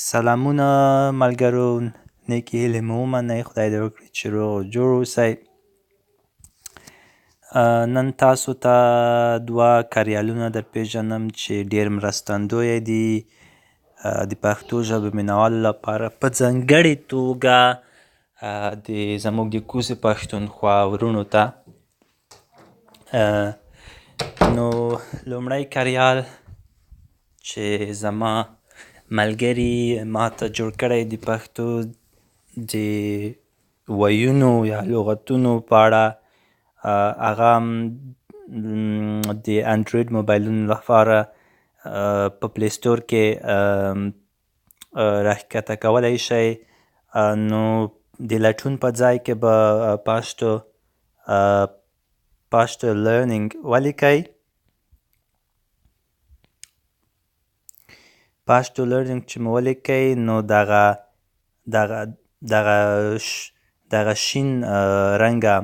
سلامونه ملګرو، نیکې هیلې مو ومنئ. خدای دې وکړي چې روغ او جوړ اوسئ. نن تاسو ته دوه کاریالونه در پیژنم چې ډیر مرستندوی دي د پښتو ژبې مینوالو لپاره، په ځانګړې توګه د زموږ د کوزې پښتونخوا وروڼو ته. نو لومړی کاریال چې زما ملګري ما ته جوړ کړی د پښتو د ویونو یا لغتونو په اړه، هغه د انډروید موبایلونو لپاره په پلی سټور کې راښکته کولی شئ. نو د لټون په ځای کې به پاشتو لرنینګ ولیکئ. پاشتو لرنینګ چې مو ولیکئ، نو دغه دغه دغه دغه شین رنګه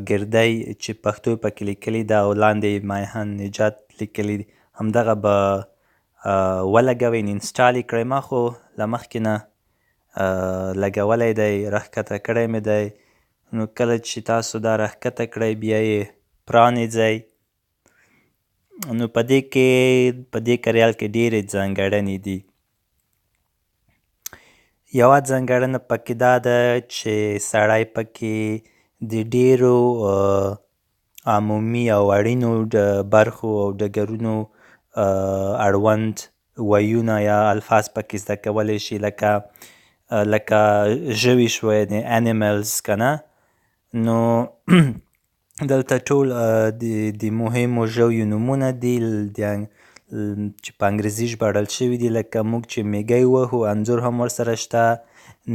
ګردی چې پښتو پکې لیکلې ده او لاندې میهن نجات لیکلي، همدغه به ولګوئ، انسټال یې کړئ. ما خو له مخکې نه لګولی دی، راښکته کړی مې دی. نو کله چې تاسو دا راښکته کړئ، بیا یې پرانیزئ. نو په دې کې، په دې کاریال کې ډېرې ځانګړنې دي. یوه ځانګړنه پکې دا ده چې سړی پکې د ډېرو عمومي او اړینو برخو او ډګرونو اړوند ویونه یا الفاظ پکې زده کولی شي، لکه ژوي شوه، یعنې انیملز که نه. نو دلته ټول د مهمو ژویو نومونه دي چې په انګریزي ژباړل شوي دي، لکه موږ چې میږی وهو، انځور هم ورسره شته.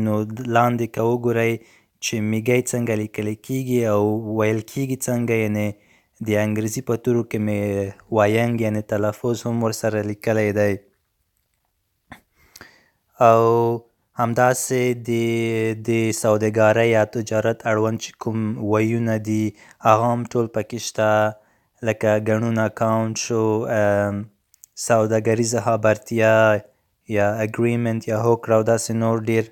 نو لاندې که وګورئ چې میږی څنګه لیکل کیږي او ویل کیږي څنګه، یعنې د انګریزي په تورو کې مې وینګ یعنې تلفظ هم ورسره لیکلی دی. او همداسې د سوداګرۍ یا تجارت اړوند چې کوم ویونه دي، هغه هم ټول پکې شته، لکه ګڼون اکاونټ شو، سوداګریزه خبرتیا یا اګریمنت یا هوکړه، او داسې نور ډېر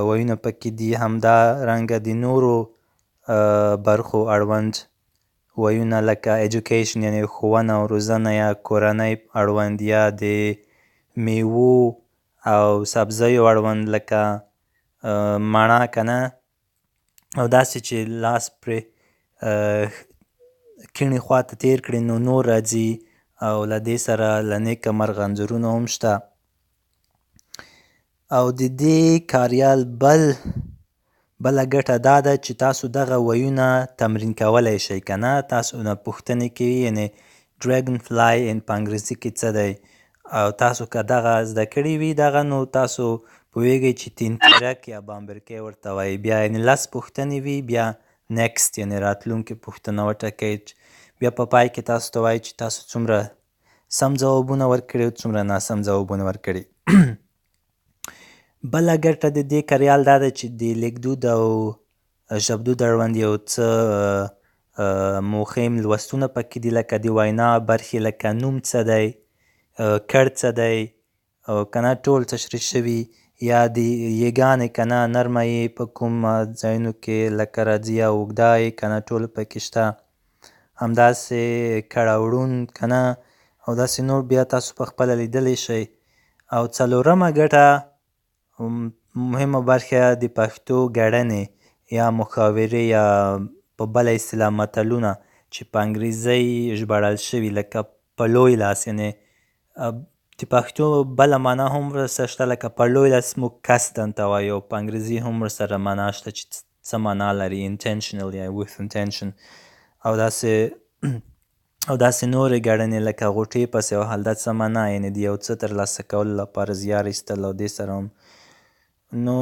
ویونه پکې دي. همدا رنګه د نورو برخو اړوند ویونه، لکه ایجوکیشن یعنې ښوونه او روزنه، یا کورنۍ اړوند، یا د میوو او سبزیو اړوند لکه مڼه که نه، او داسې چې لاس پرې کیڼې خواته تیر کړي نو نور راځي. او له دې سره له نیکه مرغه انځورونه هم شته. او د دې کاریال بله ګټه دا ده چې تاسو دغه ویونه تمرین کولی شئ که نه. تاسو نه پوښتنې کوي، یعنې ډریګن فلای ان په انګریزي کې څه دی، او تاسو که دغه زده کړي وي دغه، نو تاسو پوهیږئ چې تینتیرک یا بامبرکی ورته وایي. بیا یعنې 10 پوښتنې وي، بیا نیکسټ یعنې راتلونکې پوښتنه وټاکئ. بیا په پای کې تاسو ته وایي چې تاسو څومره سم ځوابونه ورکړي او څومره ناسم ځوابونه ورکړي. بله ګټه د دې کاریال دا ده چې د لیکدود او ژبدود اړوند یو څه مهم لوستونه پکې دي، لکه د وینا برخې، لکه نوم څه دی، کړ څه دی او که نه، ټول تشریح شوي، یا د یګانې که نه، نرمه یې په کوم ځایونو کې لکه راځي یا اوږده یې که نه، ټول پکې شته. همداسې کړاوړون که نه، او داسې نور بیا تاسو په خپله لیدلی شئ. او څلورمه ګټه مهمه برخه د پښتو ګړنې یا محاورې یا په بله اصطلاح متلونه چې په انګریزۍ ژباړل شوي، لکه په لوی لاس، یعنې د پښتو بله معنا هم ورسره شته، لکه په لوی لاس موږ قصداً ته وایو، په انګریزي هم ورسره معنا شته چې څه معنا لري، intentional یا with intention، او داسې نورې ګړنې لکه غوټې پسې وهل، دا څه معنا، یعنې د یو څه ترلاسه کولو لپاره زیار ایستل، او دې سره هم. نو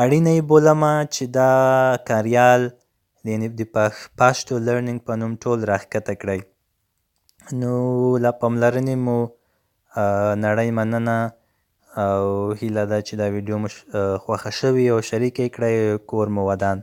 اړینه یې بولمه چې دا کاریال یعنې د پښتو لرنینګ په نوم ټول راښکته کړئ. نو له پاملرنې مو نړۍ مننه، او هیله ده چې دا ویډیو مو خوښه شوې او شریکه یې کړئ. کور مو ودان.